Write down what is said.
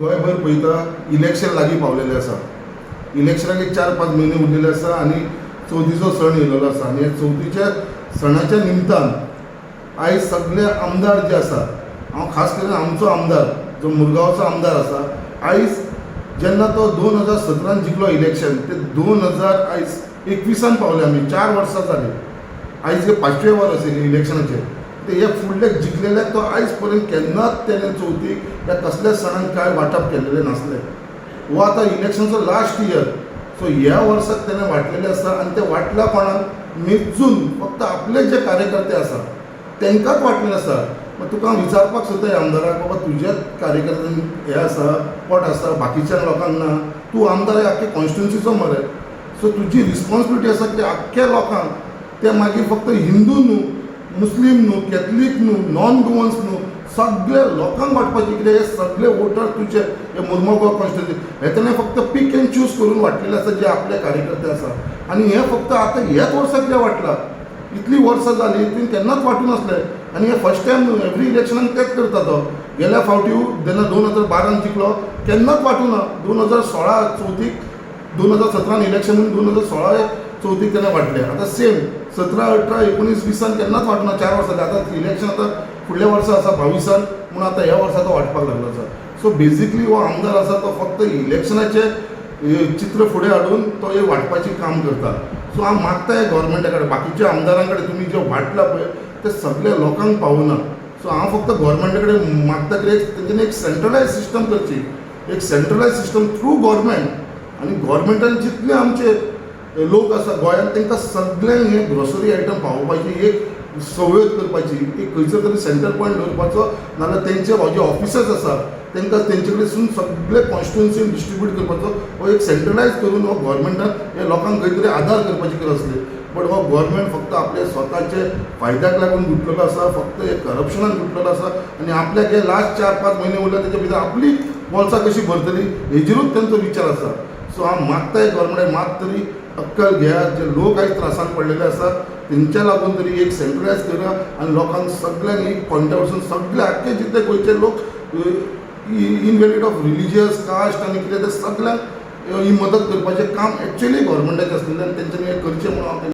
गोंयभर पळयता, इलेक्शन लागीं पावलेलें आसा. इलेक्शनाक एक 4-5 म्हयने उरलेले आसा आनी चवथीचो सण येयलेलो आसा आनी ह्या चवथीच्या सणाच्या निमतान आयज सगळे आमदार जे आसा, हांव खास करून आमचो आमदार जो मुरगांवचो आमदार आसा, आयज जेन्ना तो 2017न जिखलो इलेक्शन ते 2000 आयज 21न पावले आमी, 4 वर्सां जाली. आयज हे पांचवें वर्स इलेक्शनाचें. ते हे फुडले जिखलेल्याक तो आयज पर्यंत केन्नाच तेणें चवथीक या कसल्याच सणाक कांय वांटप केल्लेलें नासलें. हो आतां इलेक्शनचो लास्ट इयर, सो ह्या वर्साक तेणें वांटलेलें आसा आनी ते वांटला कोणाक? मेजून फक्त आपले जे कार्यकर्ते आसा तांकांच वांटलेलें आसा. मागीर तुका हांव विचारपाक सोदता ह्या आमदाराक, बाबा, तुज्याच कार्यकर्त्यांक हें आसा, पोट आसा, बाकीच्या लोकांक ना. तूं आमदार आख्खे कॉन्स्टिट्युन्सीचो मरे. सो तुजी रिस्पॉन्सिबिलिटी आसा की आख्ख्या लोकांक, ते मागीर फक्त हिंदू न्हू, मुस्लीम न्हू, कॅथलीक न्हू, नॉन गोवन्स न्हू, सगळे लोकांक वांटपाचे. कित्याक हे सगळे वोटर तुजे हे मुरगांव कॉन्स्टिट्युन्सी. हे तेणें फक्त पीक एंड चूज करून वांटलेले आसा जे आपले कार्यकर्ते आसा. आनी हे फक्त आतां ह्याच वर्साक कित्याक वांटला? इतलीं वर्सां जालीं, तुवें केन्नाच वांटूं नासलें. आनी हे फर्स्ट टायम न्हू, एवरी इलेक्शनाक तेच करता तो. गेल्या फावटी जेन्ना 2012न जिखलो, केन्नाच वांटूं ना. 2016 चवथीक, 2017न इलेक्शन म्हणून 2016 चवथीक तेणें वांटलें. आतां सेम 17, 18, 19, 20न केन्नाच वांटना. 4 वर्सां जालीं. आतां इलेक्शन आतां फुडल्या वर्सा आसा 22न, म्हणून आतां ह्या वर्सा तो वांटपाक लागलो आसा. सो बेजिकली हो आमदार आसा तो फक्त इलेक्शनाचें चित्र फुडें हाडून तो हे वांटपाचें काम करता. सो हांव मागता हे गोवोरमेंटा कडेन, बाकीच्या आमदारां कडेन, तुमी जें वांटलां पळय तें सगल्या लोकांक पावना. सो हांव फक्त गोवोरमेंटा कडेन मागता की एक तेंच्यांनी एक सेंट्रलायज सिस्टम करची, एक सेंट्रलायज सिस्टम थ्रू गोवोरमेंट. आनी गोवोरमेंटान जितले आमचे लोक आसा गोंयांत, तांकां सगळ्यांक हे ग्रोसरी आयटम पावोवपाची एक सवयत करपाची, एक खंयसर तरी सेंटर पॉयंट दवरपाचो, नाजाल्यार तेंचे जे ऑफिसर्स आसा तांकां तेंचे कडसून सगळे कॉन्स्टिट्युन्सीन डिस्ट्रिब्यूट करपाचो. हो एक सेंट्रलायज करून हो गोवोरमेंटान हे लोकांक खंय तरी आदार करपाची गरज आसली. बट हो गोवोरमेंट फक्त आपले स्वताचे फायद्याक लागून गुंतलेलो आसा, फक्त हे करप्शनान गुंतलेलो आसा आनी आपल्याक हे लास्ट 4-5 म्हयने उरले, तेच्या भितर आपली बोल्सां कशी भरतली हेजेरूच तेंचो विचार आसा. सो हांव मागता गोवोरमेंटाक, मात तरी अक्कल घेयात. जे लोक आयज त्रासान पडलेले आसा, तेंच्या लागून तरी एक सेंट्रलायज करा आनी लोकांक सगळ्यांक एक पॉयंटा वरसून सगळे आख्खे जितले गोंयचे लोक, इनव्हॅलिड ऑफ रिलिजियस, कास्ट आनी कितें, ते सगळ्यांक ही मदत करपाचें काम एक्चुअली गोवोरमेंटाचें आसलेलें आनी तेंच्यांनी हें करचें म्हणून हांव.